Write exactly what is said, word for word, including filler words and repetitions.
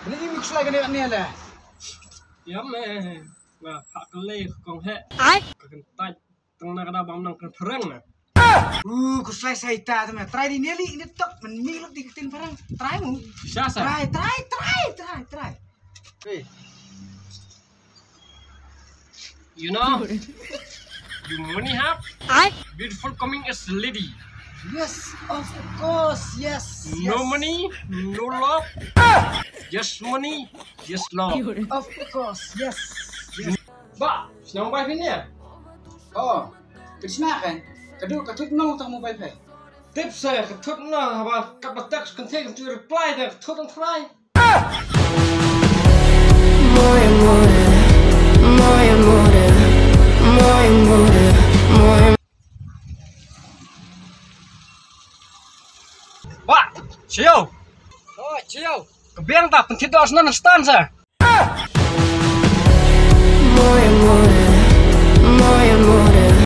Ni mi khuslai kane kane le. Ïa me. Nga phah kle kong he. Ka kyntait tang na ka da bam nang kren phareng na. U khuslai sai ta te me. Trai di neli ni tok men mi lut di ktien phareng. Trai mu. Sha sa. Trai, trai, trai, trai, trai. Hey. You know, you money have beautiful coming as lady. Yes, of course, yes. No money, no love. Yes money, yes love. Of course, yes. Yes. Ba, sna mobile phi ne? Oh, ka sna kan. Ka du ka thut nong tang mobile phi. Tip sa ka thut nong, haba ka ba text kan te kan tu reply da ka thut nong try. Ba, Chiyo. Oh, Chiyo. Ka biang ta, pynthit dos nan stan sa.